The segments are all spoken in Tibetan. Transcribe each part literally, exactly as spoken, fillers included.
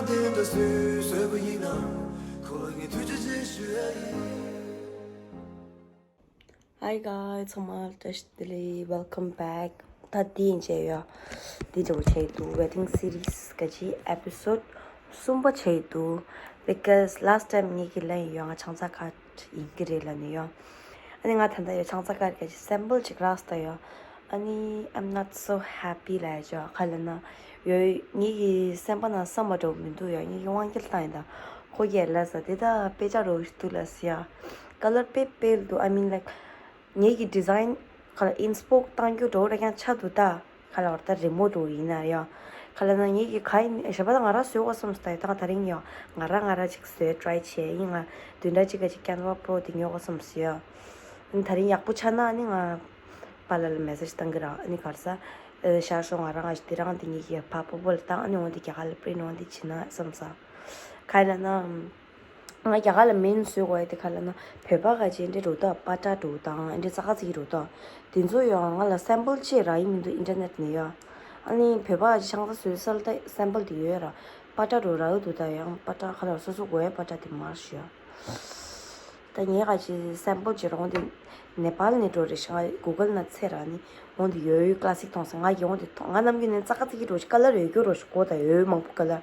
དེ་འདྲ་སུས་བཟོས་པ་ཡིན་ནམ། ཁོ་ལ་ངས་ཐུགས་རྗེ་ཆེ་ཞུ་ཡ་ཡིན། Hi guys, ཚང་མ་བཀྲ་ཤིས་བདེ་ལེགས། Welcome back. ད་དེ་ཡིན་བྱས་ཡོད། དེ་འདྲ་བོ་བྱས་འདུག Wedding series ག་ཅི་episode གསུམ་པ་བྱས་འདུག Because last time ངེད་ཀྱི་ལན་ཡོད། ང་ཆང་ཚ་ཁ་ཡིན་གྱི་རེད་ལབ་ནས་ཡོད། ཨ་ནི་ང་ད་ལྟ་ཡོད་ཆང་ཚ་ཁ་ག་ཅི་sample ཅིག་རག་སྟེ་ཡོད། ཨ་ནི་I'm not so happy ལབ་ཡ་ཅོ་ག་ལབ་ན་ཡོད། ངེད་ཀྱི་སེམས་པ་ནང་བསམ་པ་འདྲ་བོ་མི་འདུག་ཡོད། ངེད་ཀྱི་དབང་སྐྱིད་བཏང་ཡིན་ད། ཁོ་གིས་ལབ་ས་དེ་ད་དཔེ་ཆ་རོ་ཞིག་འདུག་ལབ་སི་ཡ། Color དཔེ་དཔེ་འདུག I mean, like, ངེད་ཀྱི་design ག་ལ་inspo བཏང་རྒྱུ་འགྲོ་ར་ཀྱང་ཆ་འདུག་ད། ག་ལ་བར་ད་རི་མོ་འགྲོ་ཡིན་ན་ཡ། ག་ལ་ན་ངེད་ཀྱི་ག་ཡིན་ཞབས་པ་ད་ང་ར་བཟོས་གོ་བསམ་སྟེ་ད་ད་རིང་ཡ། ང་ར་ང་ར་ཅིག་བཟོས་try བྱས་ཡིན། ང་བདུན་ཕྲག་གཅིག་ག་ཅིག་Canva Pro དེ་ཉོ་གོ་བསམ་སི་ཡ། ད་རིང་ཡག་པོ་ཆགས་ན་ཨ་ནི་ང་པཱ་ལགས་ལ་message བཏང་གི་ར། ཨ་ནི་ག་རེ་ཟ། ཨ་ཤར་ཤོག་ང་རང་ང་ཞིག་དེ་རང་དེ་ངེད་ཀྱི་ཕ་སྤོ་སྤོ་ལ་བཏང་། ཨ་ནི་འོང་དེ་རྒྱ་གར་ལ་print འོང་དེ་བྱིན་ན་བསམ་ས། ག་ལ་ན། ང་རྒྱ་གར་ལ་མིན་བཟོས་གོ་ཡ་དེ་ག་ལ་ན་བོད་པ་ག་ཅི་འདྲ་རུ་ཏོ་པ་ཏྲ་རུ་དང་འདྲ་ཙག་ཙིག་རུ་ཏོ། དེ་ཚོ་ཡང་ང་ལ་sample ཅིག་རག་ཡིན་མི་འདུག internet ནས་ཡ། ཨ་ནི་བོད་པ་ག་ཅི་ཆང་ས་བཟོས་སལ་ཏེ་sample དེ་ཡོད་ར། པ་ཏྲ་རུ་རག་ཡོད་འདུག་ད་ཡང་པ་ཏྲ་ག་ལ་སོ་སོ་གོ་ཡ་པ་ཏྲ་དེ་མར་ཞུ་ཡ། ད་ངས་ག་ཅི་sample ཅིག་རོང་དེ་ནེ་པཱལ་ནས་འགྲོ་རེ་ཞིག་ང་Google ན་ཚེ་ར་ནི་འོང་དེ་ཡོད་ཡོད་classic མཐོང་སོང་། ང་གི་འོང་དེ་མཐོང་ང་ནམ་རྒྱུན་ནས་ཙག་ཙིག་རུ་ཞིག་color ཡོད་རྒྱུ་རུ་ཞིག་གོ་ད་ཡོད་མང་པོ་color།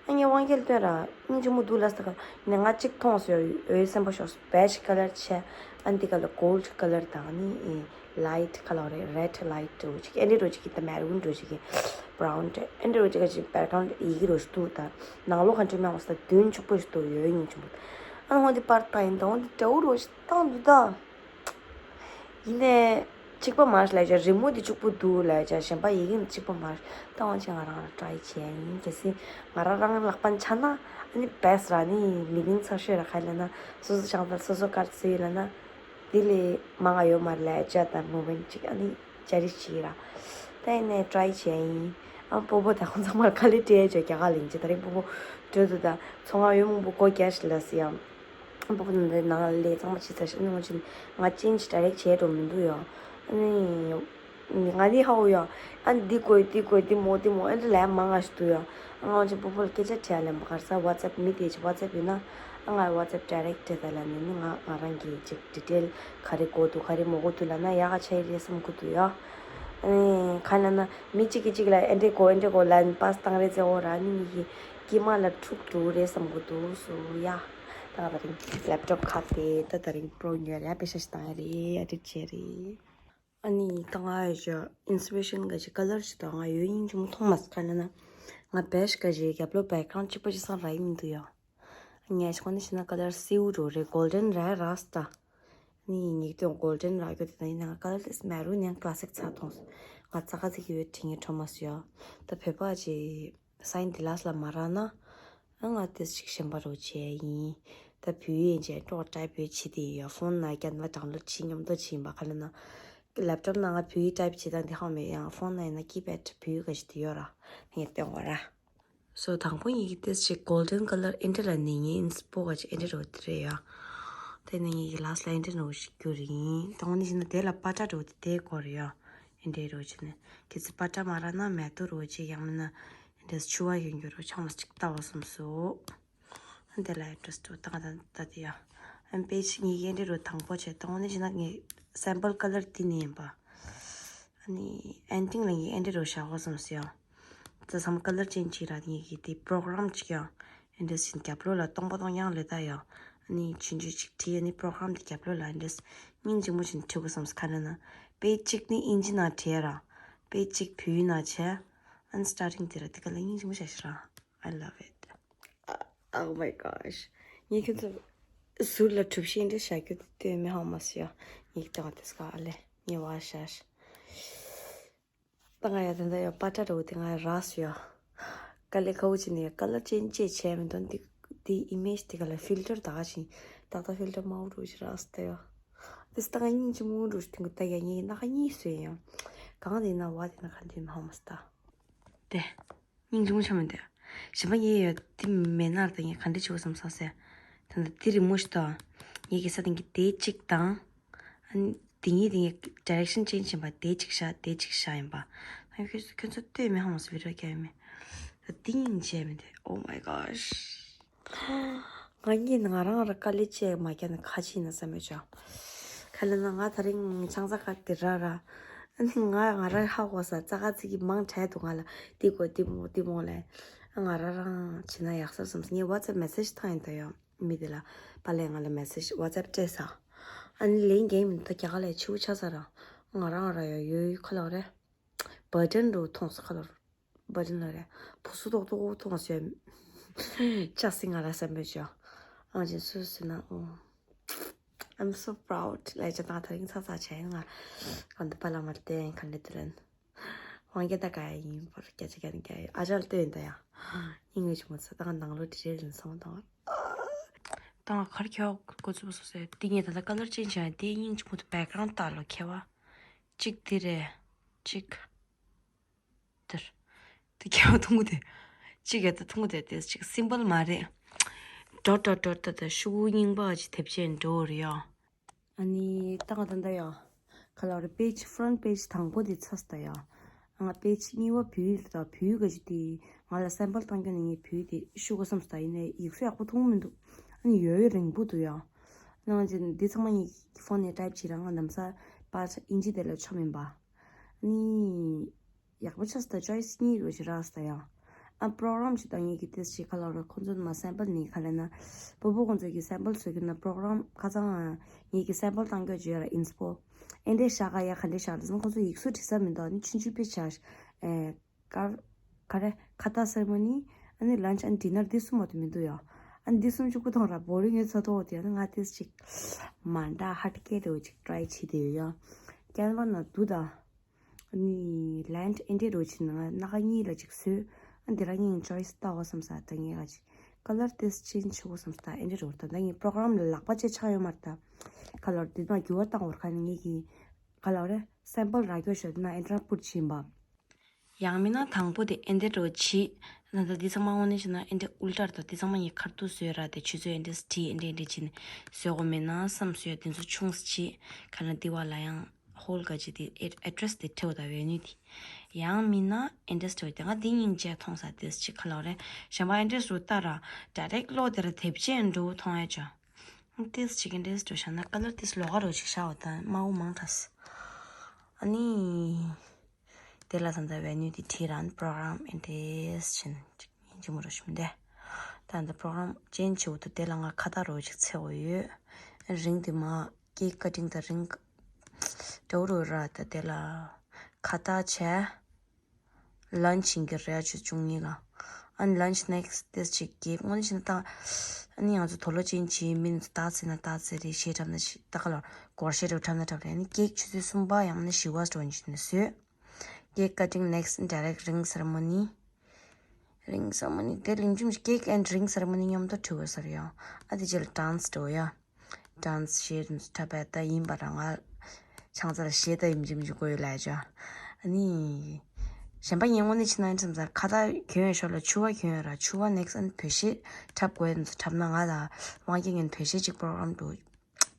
ཨ་ངས་དབང་སྐྱིད་སྟོན་ར་སྙིང་རྗེ་མོ་འདུག་ལ་ས་ག་ནས་ང་གཅིག་མཐོང་སོང་ཡོད་སེམས་པ་ཤོག་beige color ཆེ། ཨ་འདི་ག་ལ་gold color དང་ནི་light color རེད། Red light འདྲ་བོ་ཅིག་ཨེ་འདྲ་འདྲ་བོ་ཅིག་གི་ད་maroon འདྲ་བོ་ཅིག་གི་brown འདྲ་ཨེ་འདྲ་འདྲ་བོ་ཅིག་ག་ཅིག་background ཡི་གེ་འདྲ་བོ་ཞིག་འདུག་ད་ནང་ལོགས་ག་འདྲ་མེད་འོང་ས་ད་མདུན་ཕྱུག་པོ་ཞིག་འདུག་ཡོད་སྙིང་རྗེ་མོ། ཨ་འོང་འདི་པར་ཏང་ཡིན་ད་འོང་འདི་འདྲ་བོ་འདྲ་བོ་ཞིག་བཏང་འདུག་ད། ཡིན་ནའི་གཅིག་པ་མ་རེད་ལབ་བྱས་རི་མོ་འདི་གཅིག་པོ་འདུག་ལབ་བྱས་གཞན་པ་ཡི་གེ་འདི་གཅིག་པ་མ་རེད། ད་འོང་ཅིག་ང་རང་ལ་try བྱས་ཡིན། གལ་སྲིད་ང་རང་རང་ལག་པ་ཆགས་ན་ཨ་ནི་best ར་ནི་མི་ལིང་ཚར་ཤོས་ར་ག་ལབ་ན་སོ་སོ་ཆང་ས་སོ་སོ་དཀར་ཚིལ་ལབ་ན་དེ་ལས་མང་ང་ཡོད་མ་རེད་ལབ་བྱས་ད་moment ཅིག་ཨ་ནི་ཅ་རི་བྱས་ར། ད་ཡིན་ནའི་try བྱས་ཡིན། ཨ་སྤོ་བོ་ད་ཁོང་ཚང་མར་དཀའ་ལས་སྤྲད་བྱས་རྒྱ་གར་ལིང་ཅིག་ད་རིང་སྤོ་བོ་འགྲོ་འདུག་ད་ཚོང་ང་ཡོད་མང་པོ་སྒོ་རྒྱག་ཞིག་ལབ་སི་ཡང་། སྤོ་བོ་ནང་དེ་ནང་ལ་ལས་ཚང་མ་བྱེད་ཚར་ཤག་ཨ་ནི་ང་ཅིན་ང་ཅིན་ཅི་direct བྱས་འགྲོ་མི་འདུག་ཡོ། ཨ་ནི་ང་ནི་ཧའོ་ཡོ། ཨ་ནི་འདི་དགོས་འདི་དགོས་འདི་མོ་འདི་མོ་ཨ་འདྲ་ལས་མང་ང་ཞིག་འདུག་ཡོ། ཨ་ང་ཅིན་སྤོ་བོ་ལ་སྐད་ཆ་དྲིས་ལན་པ་གར་ས་WhatsApp མི་དེ་ཅི་WhatsApp ཡོད་ན་ཨ་ང་WhatsApp direct དྲིས་ད་ལ་ནི་ནི་ང་ང་རང་གི་ཅིག་detail ག་རེ་དགོས་འདུག་ག་རེ་མ་དགོས་འདུག་ལབ་ན་ཡག་ག་ཆ་ཡི་རེད་བསམ་གི་འདུག་ཡོ། ཨ་ནི་ག་ལབ་ན་མི་གཅིག་གིས་གཅིག་ལ་ཨེ་འདྲ་དགོས་ཨེ་འདྲ་དགོས་ལབ་ནི་པཱས་བཏང་རེད་ཟེར་འོ་ར་ནི་མི་གི་དཀྱིལ་མ་ལ་འཁྲུག་འགྲོ་རེད་བསམ་གི་འདུག་སོ་ཡ། ད་ད་རིང་laptop ཁ་དེ་ད་ད་རིང་པྲོ་ཉོས་རེད། ཡ་པེ་ཤ་ཞིག་བཏང་ཡ་རེད། ཡ་འགྲིག་བྱས་རེད། ཨ་ནི་ད་ང་ཡ་ཅོ་inspiration ག་ཅིག་color ཞིག་དང་ང་ཡོད་སྙིང་རྗེ་མོ་མཐོང་མ་སོང་། ག་ལབ་ན་ང་beige ག་ཅིག་རྒྱབ་ལོགས་background གཅིག་པ་ཅིག་སང་རག་ཡི་མི་འདུག་ཡ། ངས་ཁོ་ནི་ཤི་ན་color སེའུ་འགྲོ་རེད། Golden ར་རག་སྟེ། ནི་ཉིག་དོན་golden རག་རྒྱུ་དེ་ད་ཡིན་ན་ང་color དེ་maroon ཡང་classic ཚ་མཐོང་སོང་། ང་ཙག་ཙིག་ཡོད་དྲན་གྱི་ཁྲོ་མ་སོང་ཡ། ད་བོད་པ་ཅིག་sign དེ་ལ་ལ་མ་རག་ན། ཨ་ང་དེ་ཅིག་གཞན་པ་རུ་བྱས་ཡིན། ད་བོད་ཡིན་ཅེས་ཀྲོག་type བྱེད་བྱེད་དེ་ཡོད། phone ན་Canva download བྱེད་མཉམ་དུ་བྱེད་ཡིན་པ་ག་ལབ་ན། laptop ནང་ང་བོད་ཡིག་type བྱེད་སྟངས་དེ་ཧ་མེད་ཡང་phone ན་ཡིན་ན་keypad བོད་ཡིག་ག་ཞིག་དེ་ཡོད་ར། ངས་སྟོན་གོ་ར། So དང་པོ་ངེད་ཀྱི་ཏེས་ཅིག་golden color ཨེ་འདྲ་ལ་ནི་ངའི་ཨིན་སྤོ་ག་ཅིག་ཨེ་འདྲ་རོ་དེ་རེད་ཡ། དེ་ནི་ངེད་ཀྱི་last ལ་ཨེ་འདྲ་ནོ་ཞིག་རྒྱུ་རེད་ཡིན། དང་པོ་ནི་ཞིག་ན་དེ་ལ་པ་ཏྲ་རོ་དེ་དེ་སྐོར་རེད་ཡ། ཨེ་འདྲ་རོ་ཅིག་ནི་གལ་སྲིད་པ་ཏྲ་མ་རག་ན་མེ་ཏོག་རོ་ཅིག་ཡང་མིན་ན་ཨེ་འདྲ་ཆུ་བ་ཡོད་རྒྱུ་རོ་ཆང་མ་ཅིག་ལྟ་བ་སོམ་སོ། དེ་ལ་address དུ་བཏང་ད་ད་དེ་ཡ། ཨན་page ངེད་ཀྱི་ཨེ་འདྲ་རོ་དང་པོ་བྱས་དང་པོ་ནི་ཞིག་ན་ངའི་sample color དེ་ནི་ཡིན་པ། ཨ་ནི་ending ལ་ངའི་ཨེ་འདྲ་རོ་བཞག་གོ་སོམ་སོ་ཡ། ད་ཚང་མ་color change བྱེད་ར་ངེད་ཀྱི་དེ་program ཅིག་ཡང་ཨེ་འདྲ་ཞིག་རྒྱབ་ལོགས་ལ་སྟོང་པ་སྟོང་ཡང་ལེ་ད་ཡ། ཨ་ནི་ཆུང་ཆུང་ཅིག་བྲིས། ཨ་ནི་program དེ་རྒྱབ་ལོགས་ལ་ཨེ་འདྲ་སྙིང་རྗེ་མོ་ཅིག་བྲིས་གོ་སོམ་སོ་ག་ན་ན། page གཅིག་ནི་ཨིན་ཇི་ནང་བྲིས་ར། page གཅིག་བོད་ཡིག་ནང་བྱས། ཨ་ནི་starting དེ་ར་དེ་ག་ལ་སྙིང་རྗེ་མོ་བྱས་ཤི་ར། I love it. Oh my gosh. ངས་ཁྱོད་ཚོ་ཟུར་ལ་གྲུབ་ཤིང་འདྲ་བཞག་རྒྱུ་དེ་ལྟོས་མེད་ཧ་མ་སི་ཡ། ངས་ཀྱི་ཏང་དེ་སྐ་ཨ་ལེ་ངས་བ་ཤ་ཤ། ད་ང་ཡ་དེ་འདྲ་ཡ་པ་ཏྲ་འདྲ་བོ་དེ་ང་ཡ་རག་སོ་ཡ། དཀའ་ལས་ཁག་པོ་བྱས་ནས་ཡ་color change ཅེས་བྱས་མི་འདུག་འདི་འདི་image དེ་ག་ལ་filter ད་ག་བྱིན་ཏག་ཏག་filter དམར་པོ་འདྲ་བོ་ཞིག་རག་སོ་ད་ཡ། དེ་སྟ་ང་སྙིང་རྗེ་མོ་འདྲ་བོ་ཞིག་དེ་འགོ་ད་ཡ་ངས་སྣ་ཁ་གཉིས་བཟོས་ཡ། གང་དེ་ན་བ་དེ་ན་ག་འདི་མ་ཧ་མ་སི་ད། དེ། སྙིང་རྗེ་མོ་ཆགས་མི་འདུག་གཞན་པ་ངས་ཡོད་དེ་མེད་ན་ད་ངས་ག་འདྲ་བྱེད་དགོས་བསམ་སོང་ཟེར། ད་ལྟ་དེ་རི་མོ་ཞིག་དང་། ངས་ཀྱི་ས་སྟེང་གི་དེ་གཅིག་དང་། ཨ་ནི་དེ་གཉིས་དེ་ངས་direction change ཡིན་པ་དེ་གཅིག་བཞག་དེ་གཅིག་བཞག་ཡིན་པ། ད་ཁྱོད་ཚོ་ཁྱོད་ཚོ་ལྟོས་མེད་ཧ་མ་སོང་video རྒྱག་ཡོད་མེད། ད་འདི་སྙིང་རྗེ་མི་འདུག Oh my gosh. ང་གཉིས་ང་རང་ར་དཀའ་ལས་བྱས་མ་བརྒྱབ་ན་ཁ་ཕྱིན་ན་བསམ་མེད་བྱུང་། ག་ལ་ན་ང་ད་རིང་ཆང་ས་ཁ་དེ་ར་ར། ཨ་ནི་ང་ང་ར་ཧ་གོ་ས་ཙ་ག་ཙི་གི་མང་དྲགས་འདུག་ང་ལ་དེ་དགོས་དེ་མོ་དེ་མོ་ལས། ང་ར་རང་བྱེད་ན་ཡག་ས་བསམ་སོང་། ངས་WhatsApp message བཏང་ཡིན་ད་ཡོང་། མི་དེ་ལ་པཱ་ལས་ང་ལ་message WhatsApp སྤྲད་ས། ཨ་ནི་ལན་རྒྱག་མི་འདུག་རྒྱ་གར་ལ་ཕྱི་པོ་ཆགས་ས་ར། ང་རང་ར་ཡོད་ཡོད་ཁ་ལོ་རེད། བར་ཏན་རུ་མཐོང་ས་ཁ་ལོ་རེད། བར་ཏན་ལ་རེད། བུ་སུ་ཏོག་ཏོག་མཐོང་ས་ཡོད། ཆགས་སྲིད་ང་ར་བསམ་པའི་ཆོག་ཨང་ཅིན་སུ་སུ་ན་ཨོ། I'm so proud. ལས་བྱ་དང་དེ་རིང་ཚ་ཚ་བྱས་ང་གང་དུ་པཱ་ལ་མར་བསྟན་ག་ལེ་དུ་ལན། དབང་རྒྱལ་ད་ག་ཡིན་པར་སྐད་ཆ་བརྒྱབ་ནས་བརྒྱབ་ཡོད། ཨ་ཅག་ལ་ལྟོས་ཡིན་ད་ཡ། སྙིང་ངོས་ཆུང་མོ་ཚོ་ད་ང་ནང་ལོ་དྲི་རེད་ལན་སོང་དང་། དང་གར་ཁྱེར་འགོ་ཚུགས་སོ་ཟེར། དེ་ངས་ད་ལྟ་ཀ་ལར་ཅན་བྱས་དེ་སྙིང་ཆུང་མོ་དེ་background ལྟ་ལོ་ཁྱེར་བ། གཅིག་དེ་རེད། གཅིག་དེར། དེ་ཁྱེར་བ་ཐུང་གུ་དེ། གཅིག་ཡོད་ད་ཐུང་གུ་དེ་དེ་གཅིག་simple མ་རེད། ཌོཊ་ཌོཊ་ཌོཊ་ད་ད་ཤུ་གུ་རྙིང་པ་ཅིག་དེབ་ཆེན་འགྲོ་རེད་ཡ། ཨ་ནི་ཏག་ཏག་ད་ཡ། ག་ལ་རེད་page front page དང་པོ་དེ་ཚར་སོང་ད་ཡ། ང་page གཉིས་པ་བུའི་ད་བུའི་ག་ཅིག་དེ་ང་ལ་sample བཏང་མཁན་ནི་ངས་བུའི་དེ་ཤུ་གུ་བསམ་སོང་ད་ཡིན་ནའི་ཡིག་གཟུགས་ཡག་པོ་མཐོང་མི་འདུག་ཨ་ནི་ཡོད་ཡོད་རིང་པོ་འདུག་ཡ། ནང་ཅིག་འདི་ཚང་མ་ངས་ཕོན་ནས་type བྱས་ར་ང་ལམ་སང་པར་དབྱིན་ཇི་དེ་ལ་ཆོ་མིན་པ། ཨ་ནི། ཡག་པོ་ཆགས་སོང་ད་choice གཉིས་རུ་ཞིག་རག་སོང་ད་ཡ། ཨ་program ཞིག་བཏང་ངེད་ཀྱི་དེ་ཞིག་ག་ལ་ར་ཁོང་ཚོ་མ་sample ནི་ག་ལ་ན། སྤོ་བོ་ཁོང་ཚོ་གི་sample བཟོ་རྒྱུ་ན་program ཁ་ཚང་ཨ། ངེད་ཀྱི་sample བཏང་རྒྱུ་བརྗོད་ར་ཨིན་སྤོ། ཨེ་འདྲས་བཞག་ག་ཡ་ག་འདྲས་བཞག་དེ་ཚོ་ཁོང་ཚོ་ཡིག་གཟུགས་བྲིས་ས་མི་འདུག་ཨ་ནི་ཆུང་ཆུང་པོ་བྱ། ཨེ། ཀར། ག་རེ་ཁ་ཏ་ceremony ཨ་ནི་lunch and dinner འདི་གསུམ་མ་གཏོགས་མི་འདུག་ཡ། ཨ་ནི་འདི་གསུམ་གཅིག་པུ་མཐོང་ར་boring ཡོད་ཚ་ཐོག་དེ་ཨ་ནི་ང་དེ་ཞིག་མ་འདྲ་ཧ་ཏི་ཀེ་རེ་ཅིག་try བྱེད་དེ་ཡོད་ཡ། ཀན་ཝ་ན་འདུག་ད། ཨ་ནི་ལན་ཨེ་འདྲས་རོ་ཆེ་ན་སྣ་ཁ་གཉིས་ལ་ཅིག་བཟོས། ཨ་འདི་ར་ངའི་choice ལྟ་བ་བསམ་ས་ད་ངས་ག་ཅིག་color དེ་change བྱེད་དགོས་བསམ་ས་ད་ཨེ་འདྲས་རོ་ད་ད་ངའི་program ལ་ལག་པ་ཅིག་ཆགས་ཡོད་མ་རེད་ད། color དེ་མ་འགྱུར་བ་བཏང་བར་ཁ་ནས་ངེད་ཀྱི་color རེ་sample རག་རྒྱུ་ཤོད་ན་ཨེ་འདྲ་པུར་ཕྱིན་པ། ཡང་མིན་ན་དང་པོ་དེ་ཨེ་འདྲས་རོ་བྱེད། ད་ལྟ་འདི་ཚང་མ་དངོས་གནས་བྱས་ན་ཨེ་འདྲས་ཨུལ་ཊར་དང་འདི་ཚང་མ་ངས་ཁར་ཐུག་བཟོས་ར་དེ་ཆུ་ཚོད་ཨེ་འདྲས་བྲིས་ཨེ་འདྲས་ཨེ་འདྲས་བྱས་ནས་བཟོས་དགོས་མེད་ན་བསམ་བཟོས་དེ་ཚོ་ཆུང་ཙམ་བྱེད་ག་ན་འདི་བ་ལ་ཡང་ཧོལ་ག་ཅིག་དེ་address དེ་ཁྲེའུ་དང་བེ་ནུ་དེ། ཡང་མིན་ན་address ཁྲེའུ་དེ་ང་འདི་སྙིང་རྗེ་མཐོང་ས་དེ་ཅིག་ག་ལོ་རེད། གཞན་པ་address རུ་ལྟ་ར་direct ལོག་དེ་ར་དེབ་ཆེན་འགྲོ་མཐོང་ཡ་ཅོ། དེ་ཅིག་address རུ་བཞག་ན་color དེ་ལོག་ག་རོ་ཅིག་བཞག་འོ་ད་དམར་པོ་མང་དྲགས། ཨ་ནི། དེ་ལ་ད་ལྟ་བེ་ནུ་དེ་བྲིས་ར་program address ཆེན་ཅིག་ཡིན་གཅིག་མ་རོ་ཞིམ་དེ། ད་ལྟ་program change བྱེད་དུ་དེ་ལ་ང་ཁ་བཏགས་རོ་ཅིག་འཚོལ་དགོས་ཡོད། རིང་དེ་མ། cake cutting དང་རིང་། འདྲ་བོ་རོ་ར་ད་དེ་ལ། ཁ་བཏགས་བྱས། lunch ཡིན་གྱི་རེད་ཆུ་ཆུང་གཉིས་ལ། ཨ་ནི་lunch next དེ་ཅིག་cake དངོས་གནས་བྱས་ན་ད། ཨ་ནི་ང་ཚོ་དོ་ལོ་ཅན་གྱི་མི་ཚོ་ད་ཚེ་ན་ད་ཚེ་རེད་ཞེས་འཁྲབ་ན་ཞིག་ད་ག་ལ་སྒོར་གཞས་རུ་འཁྲབ་ན་འཁྲབ་རེད། ཨ་ནི་cake ཆུ་ཚོད་གསུམ་པ་ཡང་ན་བཞི་པ་འགྲོ་ཡིན་ཞིག་ནས་བཟོས། cake cutting next direct ring ceremony། ring ceremony དེ་ལིང་ཅུམ་cake and ring ceremony མཉམ་དུ་འཁྲུལ་དགོས་ས་རེད་ཡང་། ཨ་དེ་རྗེས་ལ་dance འགྲོ་ཡ། dance གཞས་འཁྲབ་པ་ད་ཡིན་པ་རང་ང་ཆང་ས་ལ་གཞས་ད་ཡིན་གཅིག་མིན་གཅིག་དགོས་ཡོད་ལ་ཅོ། ཨ་ནི། གཞན་པ་ངས་དངོས་གནས་ཕྱི་ནང་འཁྲབ་ས་ཁ་བཏགས་གྱོན་ཡོད་ཤོག་ལ་ཕྱུ་པ་གྱོན་ཡོད་ར་ཕྱུ་པ་next ཨ་ནི་བོད་གཞས་འཁྲབ་དགོས་འཁྲབ་ན་ང་ལ་དབང་རྒྱལ་ངན་བོད་གཞས་གཅིག་program འགྲོ།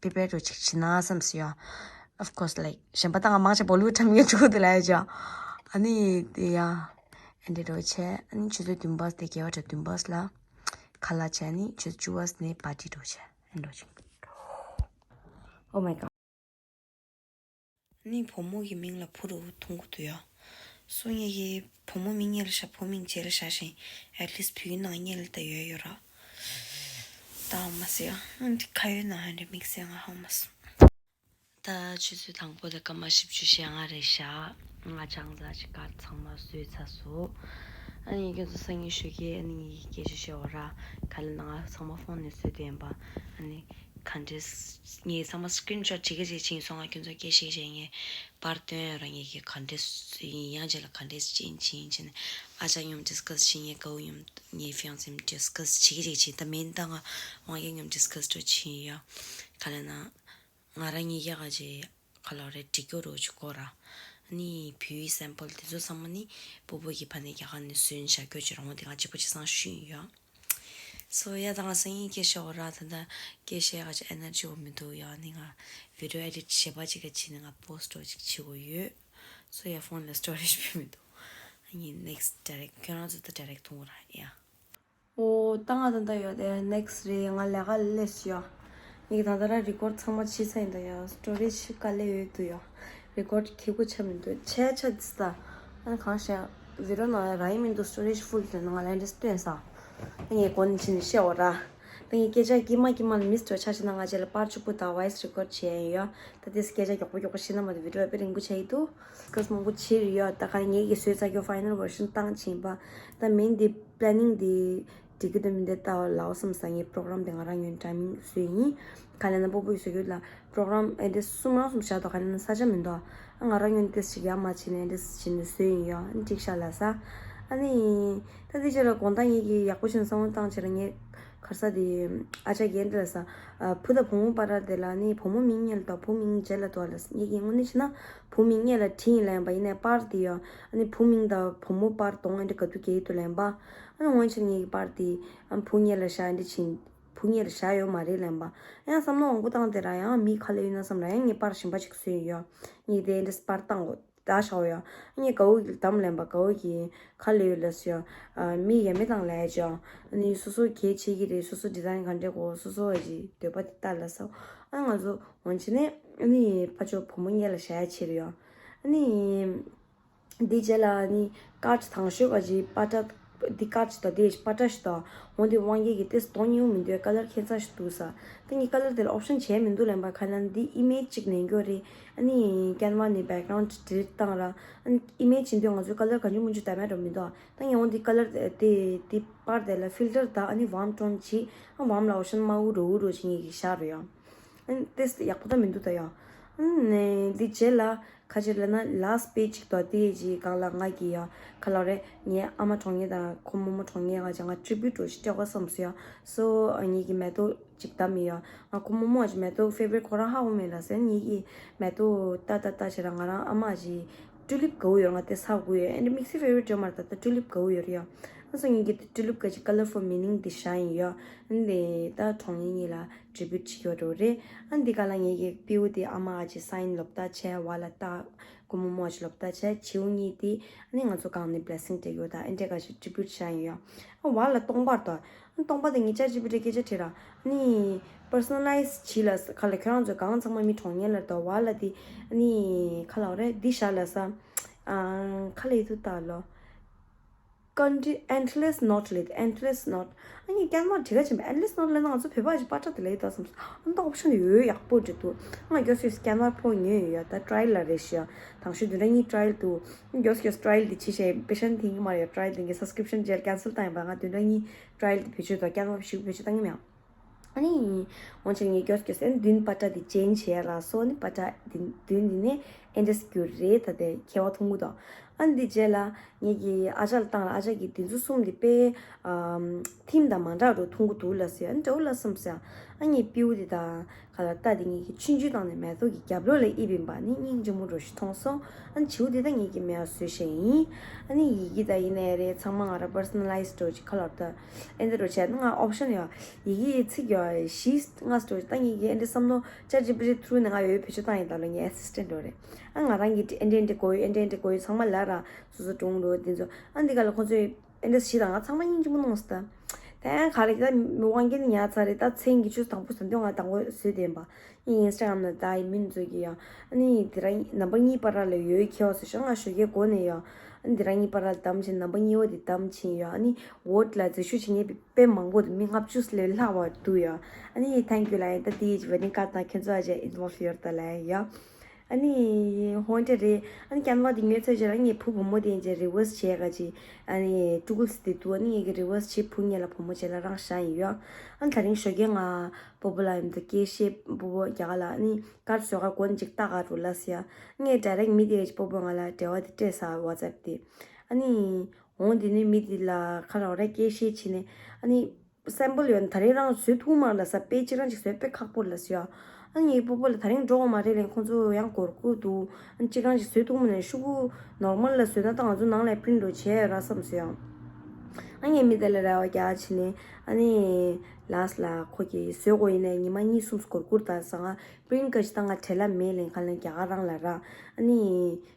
པི་པེར་རུ་ཅིག་བྱེད་ན་བསམ་སོང་ཡ། Of course like གཞན་པ་ད་ང་མང་ཆེ་Bollywood འཁྲབ་མཁན་བཅུ་དེ་ལ་ཡ་ཅོ། ཨ་ནི་དེ་ཡ། ཨེ་འདྲས་འགྲོ་བྱས་ཨ་ནི་ཆུ་ཚོད་བདུན་པ་དེ་རྒྱལ་བ་གྲྭ་བདུན་པ་ལ། ཁ་ལག་བྱས་ཨ་ནི་ཆུ་ཚོད་བཅུ་པ་ནས་party འགྲོ་བྱས་ཨེ་འགྲོ་བྱས། Oh my god. ཨ་ནི་བུ་མོ་གི་མིང་ལ་བུ་རུ་ཐུང་གུ་དུ་ཡ། སུ་ངེད་ཀྱི་བུ་མོ་མིང་ངེད་ལ་ཤ་བུ་མིང་རྗེས་ལ་ཤ་ཞིང་at least བུའི་ནང་ངེད་ལ་ད་ཡོད་ཡོད་ར། ད་ཧ་མ་སི་ཡ། ཨ་འདི་ཁ་ཡོད་ན་ཧ་འདྲ་དམིགས་བསལ་ང་ཧ་མ་སི། ད་ཆུ་ཚོད་དང་པོ་དང་སྐར་མ་བཞི་བཅུ་ཞེ་ལྔ་རེད་ཤག་ང་ཅང་ཙག་ཅིག་ག་ཚང་མ་བཟོས་ཚར་སོང་། ཨ་ནི་ཁྱོད་ཚོ་སང་ཉིན་ཞོགས་ཀས་ཨ་ནི་སྐད་ཆ་བཤད་འོ་ར། ག་ལ་ན་ང་ཚང་མ་ཕོན་ནས་བཟོས་བསྡད་ཡིན་པ། ཨ་ནི་ག་འདྲས་ངས་ཚང་མ་screenshot བྱེད་ཀྱི་བྱེད་ཕྱིན་སོང་། ང་ཁྱོད་ཚོ་སྐད་བཤད་བཤད་ངས་པར་སྟོན་ཡོད་ར། ངས་ཀྱི་ག་འདྲས་ཡིན་ཡང་རྗེས་ལ་ག་འདྲས་ཅིན་ཅིན་ཅིན་ཨ་ཅག་མཉམ་discuss བྱེད། ངས་ཀའུ་མཉམ་ངའི་fiance མཉམ་discuss བྱེད་ཀྱི་བྱེད་ཕྱིན། ད་མིན་ད་ང་དབང་རྒྱལ་མཉམ་discuss འགྲོ་ཕྱིན་ཡོད། ག་ལ་ན། ང་རང་གཉིས་ཀ་ག་ཅེ་ག་ལོ་རེ་འགྲིག་གི་རོ་ཅིག་གོ་ར། ནི་བུའི་sample དེ་ཚོ་ཚང་མ་ནི་སྤོ་བོ་གི་ཕ་ནས་རྒྱ་གར་ནས་བཟོས་བཞག་རྒྱུ་ཅིག་རང་དེ་ང་གཅིག་པོ་ཅིག་སང་ཞུས་ཡོད། སོ་ཡ་ད་ང་སང་ཉིན་སྐད་ཆ་འོ་ར། ད་ད་སྐད་ཆ་ག་ཅེ་energy འོ་མི་འདུག་ཡ། ནི་ང་video edit བྱེད་པ་ཅིག་ག་ཅི་ནི་ང་post འོ་ཅིག་བྱེད་དགོས་ཡོད། སོ་ཡ་ཕོན་ལ་storage བུ་མི་འདུག་ངས་next direct ཁྱོད་རང་ཚོ་ད་direct མཐོང་ར་ཡ། ཨོ་ད་ང་ད་ད་ཡོད་དེ་next རེད། ང་ལས་ཀ་ལས་ཡོད། ངས་ད་ད་ར་record ཚང་མ་བྱས་ཚར་ཡིན་ད་ཡ། storage དཀའ་ལས་ཡོད་འདུག་ཡ། record ཁེ་གོ་ཆ་མི་འདུག་ཆ་ཆ་དི་ས། ཨ་ནི་གང་ཤེས་video ནང་ར་ཡིན་མི་འདུག storage full དེ་ནང་ལ་འདྲེ་སྟོན་ས། ངས་གོ་ནི་ཕྱིན་ནས་བཤད་འོ་ར། ད་ངས་སྐད་ཆ་དཀྱིལ་མ་དཀྱིལ་མ་ལ་miss འགྲོ་ཆ་ཤེས་ན་ང་རྗེས་ལ་part གཅིག་པུ་དང་voice record བྱས་ཡིན་ཡ། ད་དེ་སྐད་ཆ་མགྱོགས་པོ་མགྱོགས་པོ་བཤད་ན་མ་དེ་video དཔེ་རིང་པོ་ཆགས་ཀྱི་འདུག discuss མང་པོ་བྱས་རེད་ཡ། ད་ག་ནས་ངེད་ཀྱི་བཟོས་ཚར་རྒྱུ་final version བཏང་ཕྱིན་པ། ད་main དེ་planning དེ་འགྲིག་གི་འདུག་མི་འདུག་ལྟ་བ་ལའོ་བསམ་ས། ངས་program དེ་ང་རང་ངོས་ནས་timing བཟོས་ཡིན། ག་ལས་ན་སྤོ་བོ་ཡིས་བཟོ་རྒྱུ་ལ་program ཨེ་འདྲེ་གསུམ་རང་གསུམ་བཞག་འདུག་ག་ལས་ན་ས་ཆ་མི་འདུག་ཨ་ང་རང་ངོས་ནས་ཏེ་ཞིག་ཡ་མ་བྱས་ནས་ཨེ་འདྲེ་བྱས་ནས་བཟོས་ཡིན་ཡ། ཨ་ནི་འགྲིག་ཤག་ལ་ས། ཨ་ནི་ད་དེ་རྗེས་ལ་དགོང་དག་ངེད་ཀྱིས་ཡག་པོ་བྱས་ནས་བསམ་བློ་བཏང་བྱས་ལ་ངས་གར་ས་དེ་ཨ་ཅག་གིས་ཨེ་འདྲེ་ལ་ས། བུ་དང་བུ་མོ་བར་དེ་ལ་ནི་བུ་མོ་མིང་སྔོན་ལ་འདུག་བུ་མིང་རྗེས་ལ་འདུག་ལ་ས། ངེད་ཀྱིས་དངོས་གནས་བྱས་ན་བུ་མིང་སྔོན་ལ་བྲིས་ཡིན་ལ་ཡིན་པ་ཡིན་ནའི་པར་དེ་ཡ། ཨ་ནི་བུ་མིང་དང་བུ་མོ་པར་གདོང་ཨེ་འདྲེ་ག་དུས་གས་ཡིད་དུ་ལེན་པ། ཨ་ནི་འོན་ཆེན་ངེད་ཀྱི་པར་དེ་ཨ་བུ་སྔོན་ལ་བཞག་ཨེ་འདྲེ་ཕྱིན། བུ་སྔོན་ལ་བཞག་ཡོད་མ་རེད་ལེན་པ། ཡང་བསམ་བློ་མང་པོ་བཏང་དེ་ར་ཡང་མི་ག་ལ་ཡོད་ན་བསམ་ར་ཡང་ངས་པར་གཞན་པ་ཅིག་བཟོས་ཡོད་ཡ། ངས་དེ་ཨེ་འདྲེ་པར་བཏང་གོ་ད་ཤའོ་ཡ། ངས་དགའ་བོ་གི་དམ་ལེན་པ་དགའ་བོ་གི་ག་ལ་ཡོད་ལ་སོ་ཡ། མི་ཡ་མེད་དང་ལས་ཅོ། ཨ་ནི་སོ་སོ་གལ་ཆེ་གི་རེད། སོ་སོ་design ག་འདྲས་གོ་སོ་སོ་ཨ་ཅི་འདོད་པ་དེ་ལྟ་ལ་སོ། ཨ་ང་ཚོ་འོན་ཆེ་ནས་ཨ་ནི་ཕ་ཆོ་བུ་མོ་སྔོན་ལ་བཞག་ཡ་ཆེ་རེད་ཡ། ཨ་ནི། འདི་རྗེས་ལ་ནི་card དང་ཤོས་ག་ཅི་པ་ཏྲ། འདི་card ཞིག་དང་དེ་པ་ཏྲ་ཞིག་དང་འོ་འདི་དབང་རྒྱལ་གྱི་ཏེ་སྟོང་ཉིའུ་མི་འདུག color ཁྱད་མཚར་ཞིག་འདུག་ས། ད་ངས་color དེ་ལ་option བྱས་མི་འདུག་ལབ་པ་ག་ན་འདི་image གཅིག་ནས་འགྱོ་རེད། ཨ་ནི་Canva ནི་background delete བཏང་ར། ཨ་ནི་image ཡིན་དུས་ང་ཚོའི་color ག་འཇུ་མི་འཇུ་ད་མེད་འགྲོ་མི་འདུག་ད་ངས་འོ་འདི་color དེ་དེ་པར་དེ་ལ་filter དང་ཨ་ནི་warm tone བྱས། ཨ་warm ལ་option དམར་པོ་རོ་རོ་བྱས་ངས་ཀྱི་བཞག་རེད་ཡང་། ཨ་ནི་ཏེ་ཡག་པོ་ད་མི་འདུག་ད་ཡང་། ཨ་ནི་འདི་རྗེས་ལ། ཁ་ཅིག་ལབ་ན་last page ཅིག་དང་དེ་ཅིག་སྒང་ལ་ང་གི་ཡ་ཁ་ལག་རེད། ངའི་ཨ་མ་གྲོངས་ཉེ་དང་ཁོ་རྨོ་མོ་གྲོངས་ཉེ་ག་ཅིག་ང་tribute འདྲ་ཞིག་སྤྲད་དགོས་བསམ་སོང་ཡ། so ངེད་ཀྱི་མེ་ཏོག་ཅིག་བཏབ་མི་ཡ། ང་ཁོ་རྨོ་མོ་ཅིག་མེ་ཏོག་favorite ཁོ་རང་ཧ་གོ་མེད་ལ་ཟེར། ངེད་ཀྱི་མེ་ཏོག་ལྟ་ལྟ་ལྟ་བྱས་ར་ང་རང་ཨ་མ་ཅིག་tulip དགའ་བོ་ཡོད། ང་དེ་ས་དགོས་ཡོད། and mixy favorite འདྲ་མ་རེད། ད་ལྟ་tulip དགའ་བོ་ཡོད་རེད་ཡ། ཨ་སོ་ངེད་ཀྱི་tulip ག་ཅིག་colorful meaning འདི་བཞག་ཡིན་ཡ། འདི་ད་གྲོངས་ཉེ་གཉིས་ལ་tribute བྱེད་ཀྱི་ཡོད་རེད། ཨ་འདི་ག་ལ་ངེད་ཀྱི་སྤྲེའུ་དེ་ཨ་མ་ཨ་ཅེ་sign ལོབ་ད་བྱས་བ་ལ་ད་ཀུ་མོ་མོ་ཨ་ཅེ་ལོབ་ད་བྱས་བྱིའུ་གཉིས་དེ་ཨ་ནི་ང་ཚོ་གང་ནས་blessing སྤྲད་ཡོད་ད་ཨ་འདྲས་ག་ཞིག་tribute བྱ་ཡིན་ཡོད། ཨ་བ་ལ་སྟོང་པར་དོ། ཨ་སྟོང་པ་དེ་ངེད་ཅག་ཅི་པི་རེ་སྐད་ཆ་དྲིས་ར་ཨ་ནི་personalize བྱིས་ལ་ག་ལ་ཁྱོད་རང་ཚོ་གང་ཚང་མ་མི་གྲོངས་ཉེ་ལ་དོ་བ་ལ་དེ་ཨ་ནི་ག་ལ་རེད་འདི་བཞག་ལ་ས། ཨ་ག་ལ་ཡི་ཐུ་ད་ལོ། Country endless knot ལེད། Endless knot ཨ་ནི་ཀན་མ་དྲི་ག་ཆེན་པོ་endless knot ལེད་ན་ང་ཚོ་བོད་པ་ཅིག་པ་ཏྲ་དེ་ལེད་ད་བསམ་སོང་། ཨ་ནི་ད་option ཡོད་ཡག་པོ་འདྲི་འདུག་ང་མགྱོགས་མགྱོགས་ཀན་མ་ཕོ་ཉོས་ཡོད་ཡ། ད་trial ལ་རེ་ཞུ་ཡ། དང་ཤོས་བདུན་ཕྲག་གཉིས་trial འདུག་མགྱོགས་མགྱོགས་trial འདི་བྱེད་ཤེས་པེ་ཤན་ཐེང་གི་མ་ཡོད། trial འདི་ངས་subscription ཇེལ་cancel བཏང་ཡིན་པ། ང་བདུན་ཕྲག་གཉིས་trial འདི་བེད་སྤྱོད་དང་ཀན་མ་ཞུ་བེད་སྤྱོད་བཏང་གི་མེད། ཨ་ནི། འོན་ཀྱང་ངས་མགྱོགས་མགྱོགས་ཨ་ནི་བདུན་པ་ཏྲ་དེ་change བྱས་ལ་སོ་ཨ་ནི་པ་ཏྲ་དེ་བདུན་འདི་ནས་ཨེ་འདྲས་གྱུར་རེད། ད་དེ་ཁྱད་པར་མཐོང་གི་འདུག་ཨ་ནི་འདི་རྗེས་ལ་ངེད་ཀྱི་ཨ་ཅག་ལ་བཏང་ལ་ཨ་ཅག་གིས་འདི་ཚོ་གསུམ་འདི་དཔེ་ཨམ་ཐིམ་དང་མ་འདྲ་རུ་མཐོང་གི་འདུག་ལ་ཟེར། ཨ་ནི་འདྲ་བོ་ལ་བསམ་ཟེར། ཨ་ངས་སྤྲེའུ་འདི་དང་ག་ལ་རྟ་འདི་ངེད་ཀྱི་ཆུང་ཆུང་བཏང་ནས་མེ་ཏོག་གི་རྒྱབ་ལོགས་ལ་དབྱིབས་ཡིན་པ་ནི་སྙིང་རྗེ་མོ་འདྲ་ཞིག་མཐོང་སོང་། ཨ་ནི་བྱིའུ་འདི་ད་ངེད་ཀྱི་མེ་ཡ་བཟོས་བཞག་ཡིན། ཨ་ནི་ཡི་གེ་ད་ཡིན་ནའི་རེད། ཚང་མ་ང་རང་personalize འདྲ་ཞིག་ཁ་ལོར་ད་ཨེ་འདྲ་འདྲ་བྱས་ན་ང་option ཡོད། ཡི་གེ་ཡི་ཚིག་ཡོད་བཞི་ལྔ་འདྲ་ཞིག་ད་ངེད་ཀྱི་ཨེ་འདྲ་བསམ་བློ་ChatGPT through ནས་ང་ཡོད་བེད་སྤྱོད་བཏང་ཡིན་ད་ལོ་ངའི་assistant འདྲ་རེད། ཨ་ང་རང་གིས་ཨེ་འདྲ་ཨེ་འདྲ་དགོས་ཡོད་ཨེ་འདྲ་ཨེ་འདྲ་དགོས་ཡོད་ཚང་མ་ལབ་ར་སོ་སོ་སྒྲུང་འདྲ་འདི་ཚོ་ཨ་འདི་ག་ལ་ཁོ་ཚོས་ཨེ་འདྲ་ཞིག་དང་ང་ཚང་མ་སྙིང་རྗེ་མོ་གནང་སོང་ད། དེ་ག་ལ་ཁྱེད་མི་དབང་རྒྱལ་ཉར་ཚར་རེད། ད་མཚན་གྱི་ཆུ་དང་པོ་ཟ་འདོད་ང་དང་པོ་བཟོས་བསྡད་པ། ཨིན་Instagram ནང་ད་ཡིན་མིན་ཚོས་ཀྱི་ཡ། ཨ་ནི་དེ་ར་ནམ་བར་གཉིས་བར་ལ་ཡོད་ཁྱེད་བ་ཟེར་ཤོག་ང་ཞོགས་ཀའི་འགོ་ནས་ཡ། ཨ་ནི་དེ་ར་གཉིས་བར་ལ་བདམས་ཕྱིན་ནམ་བར་གཉིས་པ་དེ་བདམས་ཕྱིན་ཡ། ཨ་ནི་vote ལ་འཛུལ་ཞུགས་བྱེད་མཁན་དཔེ་མང་པོ་འདུག་མི་ལྔ་བཅུ་ལས་ལྷག་པ་འདུག་ཡ། ཨ་ནི་thank you ལབ་ཡ། ད་དེ་wedding card དང་ཁྱེད་ཚོ་ཨ་ཅེ་involve ཡོད་རེད་ད་ལབ་ཡ། ཨ་ནི་ཧོན་ཏེ་རེད། ཨ་ནི་Canva དེ་ཉོས་ཚར་རྗེས་ལ་ངའི་བུ་བུ་མོ་དེ་ཡིན་ཅེ་reverse བྱས་ག་ཅི། ཨ་ནི་tools དེ་འདུག་ཨ་ནི་ངེད་ཀྱི་reverse བྱེད་བུ་ངེད་ལ་བུ་མོ་བྱེད་ལ་རང་བཞག་ཡིན་ཡོད། ཨ་ནི་ད་རིང་ཞོགས་ཀས་ང་སྤོ་བོ་ལ་ཡིན་དུ་སྐད་བཤད་སྤོ་བོ་རྒྱ་གར་ལ་ཨ་ནི་ཀར་བཟོ་ག་གོན་ཅིག་ལྟ་ག་འགྲོ་ལ་ཟེར་ཡ། ངས་direct མི་དེ་ག་ཅི་སྤོ་བོ་ང་ལ་འབྲེལ་བ་དེ་སྤྲད་ས་WhatsApp དེ། ཨ་ནི་འོང་དེ་ནས་མི་དེ་ལ་ཁ་ར་བ་ར་སྐད་བཤད་བྱས་ནས་ཨ་ནི། sample ཡོད་ན་ད་རིང་རང་བཟོས་ཐུབ་མ་ལ་ས་དཔེ་གཅིག་རང་ཅིག་བཟོས་དཔེ་ཁག་པོ་ལ་ཟེར་ཡ། ཨ་ངའི་སྤོ་བོ་ལ་ད་རིང་འགྲོ་བ་མ་རེད་ལན་ཁོང་ཚོ་ཡང་གོར་ཀུ་འདུག་ཨ་གཅིག་རང་ཅིག་བཟོས་ཐུབ་མ་ལན་ཤུ་གུ་normal ལ་བཟོས་ན་ད་ང་ཚོ་ནང་ལ་print འགྲོ་བྱས་ར་བསམ་ཟེར་ཡ། ཨ་ངའི་མི་དེ་ལ་རེ་བ་རྒྱག་བྱས་ནས་ཨ་ནི་ ལཱསི་ལ་ཁོ་གིས་བཟོས་དགོས་ཡིན་ནའི་ཉི་མ་གཉིས་གསུམ་སྒོར་སྒོར་དང་ཟ་ང་པི་རིན་ཊི་ག་ཞིག་ད་ང་བྲེལ་ལ་མེད་ལེན་ཁ་ལན་རྒྱ་གར་རང་ལ་ར། ཨ་ནི་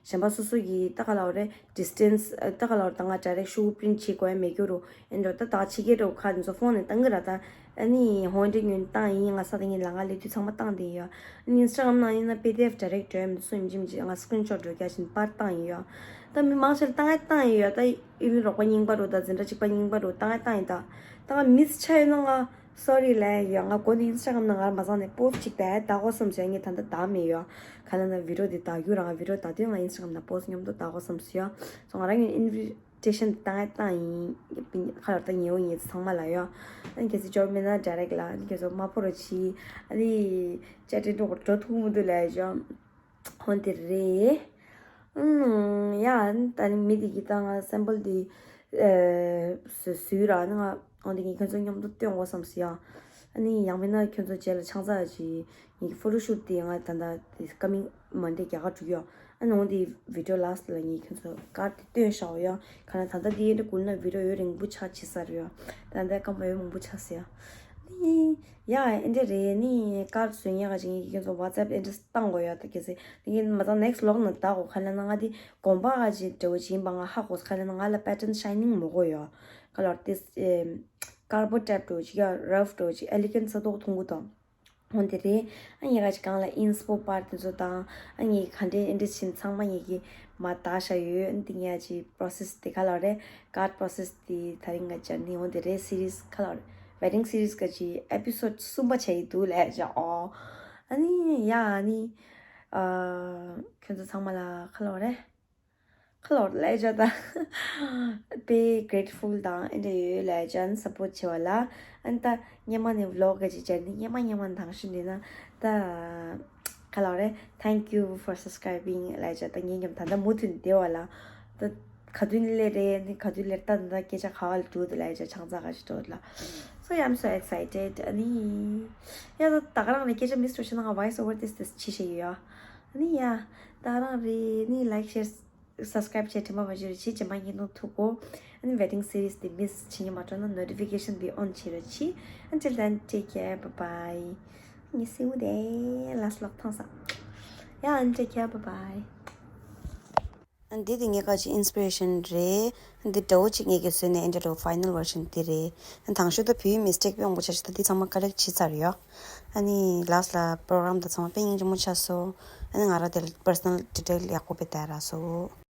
གཞན་པ་སོ་སོ་གིས་ད་ག་ལ་བ་རེད། ཌི་སི་ཊན་སི་ད་ག་ལ་བ་རེད། ད་ང་ཌའི་རེག་ཤུ་པི་རིན་ཊི་བྱེད་དགོས་ཡ་མེད་རྒྱུ་རུ་ཨེ་འགྲོ། ད་ད་ཕྱི་རྒྱལ་འགྲོ་ཁ་འདི་ཚོ་ཕོན་ནས་བཏང་གི་ར། ད་ཨ་ནི་ཧོན་ཏེ་ཉོན་བཏང་ཡིན། ང་ས་དེ་ངའི་ལ་ང་ལས་དུས་ཚང་མ་བཏང་བསྡད་ཡོད། ཨ་ནི་ཨིན་སི་ཊ་གྷ་རམ་ནང་ཡིན་ན་པི་ཌི་ཨེཕ་ཌའི་རེག་འགྲོ་ཡ་མི་འདུག་སུ་ཡིན་གཅིག་མིན་གཅིག་ང་སི་ཀི་རིན་ཤོ་ཊི་འགྲོ་རྒྱ་བཞིན་པར་བཏང་ཡིན་ཡོད། ད་མི་མང་ཆེ་ལ་བཏང་ཡ་བཏང་ཡིན་ཡོད། ད་ཨི་ལི་རོགས་པ་རྙིང་པ་རུ་ད་འཛིན་གྲྭ་གཅིག་པ་རྙིང་པ་རུ་བཏང་ཡ་བཏང་ཡིན། ད་ད་ང་མི་སི་ཆགས་ཡོད་ན་ང་སོ་རི་ལབ་ཡོད། ང་འགོ་ནས་ཨིན་སི་ཊ་གྷ་རམ་ནང་ང་རང་མ་བཟང་ནས་པོ་སི་ཊི་གཅིག་བལ་བལྟ་དགོས་བསམ་བྱས། ངས་ད་ལྟ་བལྟ་མེད་ཡོད། ག་ལ་ན་བི་ཌི་ཡོ་འདི་བལྟ་རྒྱུ་རང་བི་ཌི་ཡོ་བལྟ་དུས་ང་ཨིན་སི་ཊ་གྷ་རམ་ནང་པོ་སི་ཊི་མཉམ་དུ་བལྟ་དགོས་བསམ་སོང་ཡ། སོ་ང་རང་གི་ཨིན་བི་ཊེ་ཤན་བཏང་ཡ་བཏང་ཡིན། ཁ་ལོར་ད་ཉེ་བོ་ཉེ་ཚང་མ་ལ་ཡོད། ཨ་ནི་ཁྱེད་ཚོ་འབྱོར་མེད་ན་ཌའི་རེག་ལ། ཨ་ནི་ཁྱེད་ཚོ་མ་ཕོ་རོ་ཆི། ཨ་ནི་ཅ་ཏི་འགྲོ་འགྲོ་ཐུག་མི་འདུག་ལབ་ཡ་ཅོ། ཧོན་དེ་རེད། ཨུམ། ཡ། ད་ནི་མི་དེ་གི་ད་ང་སེམ་པལ་དེ་ཨེ་བཟོས་བཟོས་ར། ཨ་ནི་ང་ཧོན་དེ་ངས་ཁྱོད་ཚོ་མཉམ་དུ་སྟོན་དགོས་བསམ་སོང་ཡ། ཨ་ནི་ཡང་མིན་ན་ཁྱོད་ཚོ་རྗེས་ལ་ཆང་ས་ཅིག་ངེད་ཀྱི་ཕོ་ཊོ་ཤུ་ཊི་དེ་ང་ད་ལྟ་དེ་ཀ་མིང་མན་ཌེ་རྒྱ་གར་འགྲོ་གི་ཡོད། ཨ་ནི་འོང་དེ་བི་ཌི་ཡོ་ལཱསི་ལ་ངས་ཁྱོད་ཚོ་ཀར་དེ་སྟོན་བཞག་ཡོད། ག་ན་ད་ལྟ་དེ་ཨེ་འདྲ་སྐུལ་ན་བི་ཌི་ཡོ་ཡོད་རིང་པོ་ཆགས་བྱེད་ས་རེད་ཡོད། ད་ལྟ་སྐམ་པ་ཡོད་མང་པོ་ཆགས་ཟེར་ཡ། ནི་ཡ་ཨེ་འདྲ་རེད། ནི་ཀར་བཟོ་ཉག་ག་ཅིག་ངས་ཁྱོད་ཚོ་ཝ་ཊི་སེབ་ཨེ་ཌི་རེ་སི་བཏང་དགོས་ཡོད། ད་གལ་སྲིད་ངས་མ་ཚང་ནེག་སི་ལོག་ན་ད་གོ་ག་ལ་ན་ང་དེ་གོམ་པ་ག་ཅིག་འདྲ་བོ་ཅིག་ཡིན་པ་ང་ཧ་གོ། ག་ལ་ན་ང་ལ་པེ་ཊན་ཤའི་ནིང་མོ་གོ་ཡོད། ག་ལོར་དེ་ཀར་པོ་ཊེབ་འདྲ་བོ་ཅིག་ཡ་རབ་འདྲ་བོ་ཅིག་ཨེ་ལི་གེན་ས་ཏོག་མཐོང་གི་དང་། འོ་དེ་རེད། ཨ་ངས་ག་ཅིག་གང་ལ་ཨིན་སི་པོ་པར་དེ་ཚོ་དང་། ཨ་ངས་ག་འདྲའི་ཨེ་འདྲ་ཕྱིན་ཚང་མ་ངས་ཀྱི་མ་ལྟ་བཞག་ཡོད། ཨ་འདི་ངས་ཅིག་པོ་རོ་སེ་སི་དེ་ག་ལ་རེད། ཀར་པོ་རོ་སེ་སི་དེ་ད་རིང་ང་སྦྱར་ནི། འོ་དེ་རེད། སི་རི་སི་ག་ལ་རེད། ཝེ་ཌིང་སི་རི་སི་ག་ཅིག་ཨེ་པི་སོ་ཌི་གསུམ་པ་བྱས་ཡི་འདུག་ལས་བྱ། ཨོ། ཨ་ནི་ཡ་ཨ་ནི་ཨ་ཁྱོད་ཚོ་ཚང་མ་ལ་ག་ལ་རེད། ཁ་ལོར་ལས་བྱ་ད། དཔེ་གྲེ་ཊི་ཕུལ་དང་ཨེ་འདྲ་ཡོད་ལས་བྱ་ནི་སབ་པོར་ཊི་བྱེད་པ་ལ། ཨ་ནི་ད་སྔོན་མ་ནས་བི་ལོག་ག་ཅིག་སྦྱར་ནི། སྔོན་མ་སྔོན་མ་དང་ཤི་འདི་ན་ད་ག་ལ་རེད། Thank you for subscribing ལས་བྱ་ད། ངའི་མཉམ་ད་ལྟ་མུ་མཐུད་ནས་བསྡད་པ་ལ། ད་ག་དུས་ནས་སླེབས་རེད། ནི་ག་དུས་སླེབས། ད་ད་སྐད་ཆ་ག་བ་ལ་འགྲོ་འདུག་ལས་བྱ་ཆང་ས་ག་ཅིག་འགྲོ་འདུག་ལ། So yeah, I'm so excited. ཨ་ནི་ཡ་ད་ད་ག་རང་ནས་སྐད་ཆ་མི་སྲོ་ཤི་ན་ང་ཝོ་ཡིས་ཨོ་ཝར་དེ་དེ་ཅི་བྱེད་ཡོད་ཡ། ཨ་ནི་ཡ་ད་ག་རང་རེད། ནི་ལའིཀ་ཤེར་སབ་སི་ཀ་རའིབ་བྱས་དྲན་པ་མ་བརྗེད་རོགས་གྱིས། རྗེས་མ་བརྙན་ཐུང་ཐུག་གོ། ཨ་ནི་ཝེ་ཌིང་སི་རི་སི་དེ་མི་སི་བྱེད་ཉན་མ་འགྲོ་ན་ནོ་ཊི་ཕི་ཀེ་ཤན་དེ་ཨོན་བྱེད་རོགས་གྱིས། Until then, take care, bye bye. ངས་སེའུ་དེ་ལ་སི་ལོག་ཐང་ས། ཡ། Until take care, bye bye. ཨ་འདི་དེ་ངའི་ཁ་ཅིག་ཨིན་སི་པི་རེ་ཤན་རེད། ཨ་འདི་འདྲ་བོ་ཅིག་ངས་ཀྱི་བཟོས་ནས་ཨེ་འདྲ་འདྲ་བོ་ཕའི་ནལ་ཝར་ཤན་འདི་རེད། ཨ་དང་ཤོས་ད་བོད་ཡིག་མི་སི་ཊེག་དཔེ་མང་པོ་ཆགས་ཤག་ད་འདི་ཚང་མ་ཀ་རེག་བྱས་ཚར་ཡོད། ཨ་ནི་ལཱ་སི་ལ་པོ་རོ་གྷ་རམ་ད་ཚང་མ་དཔེ་སྙིང་རྗེ་མོ་ཆགས་སོང་། ཨ་ནི་ང་རང་དེ་ལ་པར་སོ་ནལ་ཌི་ཊེལ་ཡག་པོ་དཔེ་བལྟས་རག་སོང་།